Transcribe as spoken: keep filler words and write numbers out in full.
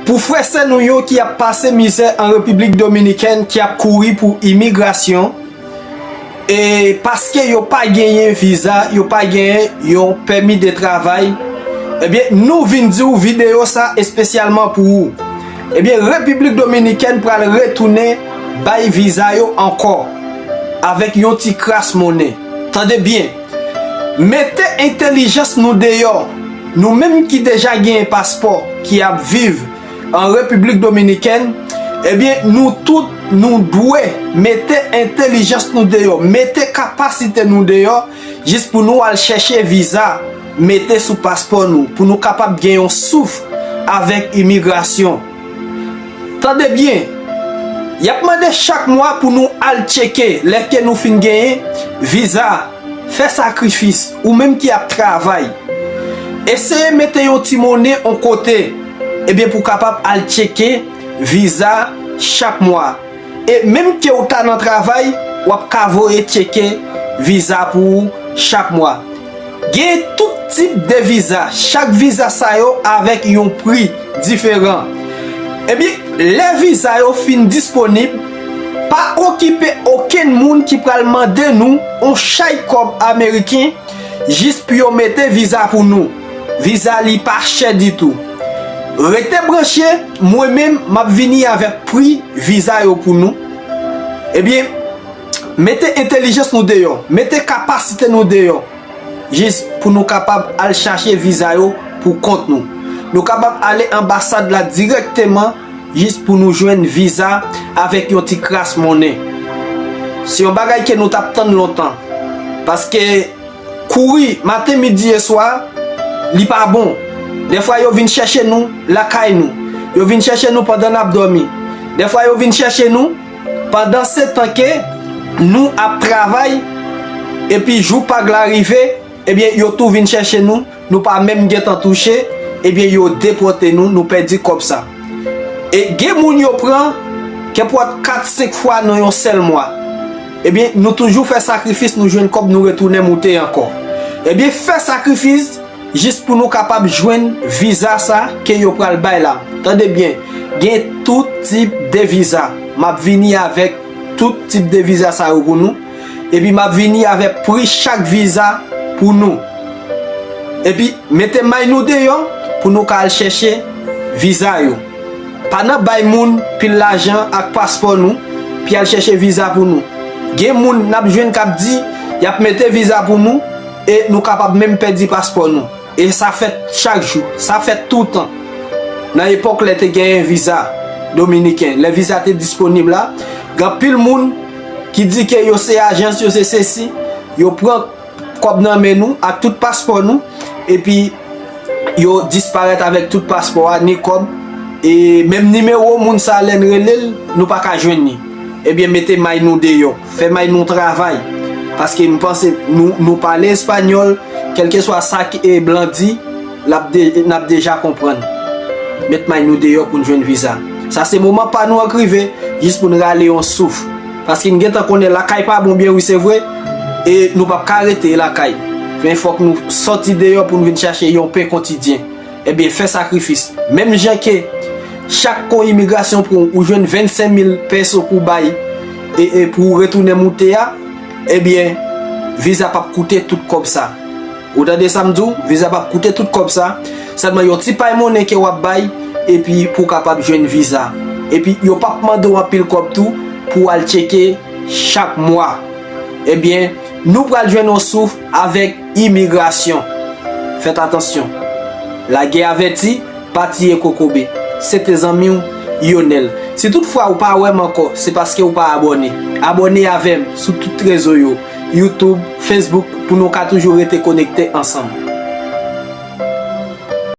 Pou frè sè nou yo ki ap pase mizè an Repiblik Dominikèn, ki ap kouri pou imigrasyon, e paske yo pa genyen viza, yo pa genyen yon pèmi de travay, ebyen, nou vin di w videyo sa espesyalman pou ou. Ebyen, Repiblik Dominikèn pral retounen bay viza yo ankò avèk yon ti kras monnen. Tande byen, mete entèlijans nou deyò. Nou menm ki deja genyen paspò, ki ap viv an Repiblik Dominikèn, ebyen, nou tout, nou dwe mete entèlijans nou deyò, mete kapasite nou deyò, jis pou nou al chèche viza, mete sou paspò nou, pou nou kapab gen yon souf avèk imigrasyon. Tande byen, y ap mande chak mwa pou nou al tcheke lè ke nou fin genyen viza. Fè sakrifis, ou menm ki ap travay. Eseye mete yon ti monnen yon kote, ebyen, pou w kapab al tcheke viza chak mwa. E menm ke w ta nan travay, w ap ka voye tcheke viza pou ou chak mwa. Gen tout tip de viza. Chak viza sa yo avèk yon pri diferan. Ebyen, lè viza yo fin disponib, pa okipe okenn moun ki pral mande nou yon chay kòb ameriken jis pou yo mete viza pou nou. Viza li pa chè ditou. Rete branche, mwen menm, m ap vini avèk pri viza yo pou nou. Ebyen, mete entèlijans nou deyò, mete kapasite nou deyò, jis pou nou kapab al chache viza yo pou kont nou. Nou kapab ale anbasad la dirèkteman, jis pou nou jwenn viza avèk yon ti kras monnen. Se yon bagay ke nou t ap tann lontan. Paske kouri maten, midi e swa, li pa bon. Dèfwa, yo vin chèche nou lakay nou. Yo vin chèche nou pandan n ap dòmi. Dèfwa, yo vin chèche nou pandan se tan ke nou ap travay, epi jou pag la rive, ebyen, yo tou vin chèche nou, nou pa menm gentan touche, ebyen, yo depòte nou, nou pèdi kòb sa. E gen moun yo pran kenpòt kat, senk fwa nan yon sèl mwa. Ebyen, nou toujou fè sakrifis, nou jwenn kòb, nou retounen moute ankò. Ebyen, fè sakrifis jis pou nou kapab jwenn viza sa ke yo pral bay la. Tande byen, gen tout tip de viza. M ap vini avèk tout tip de viza sa yo pou nou. Epi m ap vini avèk pri chak viza pou nou. Epi mete may nou deyò pou nou ka al chèche viza yo. Pa nan bay moun pil lajan ak paspò nou, pou y al chèche viza pou nou. Gen moun n ap jwenn k ap di y ap mete viza pou nou, e nou kapab menm pèdi paspò nou. E sa fèt chak jou, sa fèt toutan. Nan epòk lè te genyen viza dominiken, lè viza te disponib la, gen anpil moun ki di ke yo se ajans, yo se sesi, yo pran kòb nan men nou ak tout paspò nou, epi yo disparèt avèk tout paspò a, ni kòb, e menm nimewo moun sa, lè n rele l, nou pa ka jwenn li. Ebyen, mete may nou deyò, fè may nou travay. Paske m panse nou, nou pale espanyòl, kèlkeswa sa ke blan di, l ap de-, n ap deja konprann. Met may nou deyò pou n jwenn viza. Sa se moman pa nou an k rive, jis pou n rale yon souf. Paske n gentan konnen lakay pa bon byen wi, se vre, e nou p ap ka rete lakay. Men fòk nou sòti deyò pou n vin chache yon pen kontidyen. Ebyen, fè sakrifis. Menm jan ke chak kou imigrasyon pran w, ou jwenn vennsenk mil peso pou bay, e, e pou w retounen moute a, ebyen, viza p ap koute tout kòb sa. Ou tande sa m di w? Viza p ap koute tout kòb sa. Sèlman yon ti pay monnen ke w ap bay, epi pou w kapab jwenn viza. Epi yo p ap mande w anpil kòb tou pou w al tcheke chak mwa. Ebyen, nou pral jwenn yon souf avèk imigrasyon. Fèt atansyon. Lagè avèti, pa tiye kokobe. Se te zanmi w, Yonèl. Si toutfwa ou pa wè m ankò, se paske ou pa abòne. Abòne avè m sou tout rezo yo, YouTube, Facebook, pou nou ka toujou rete konekte ansanm.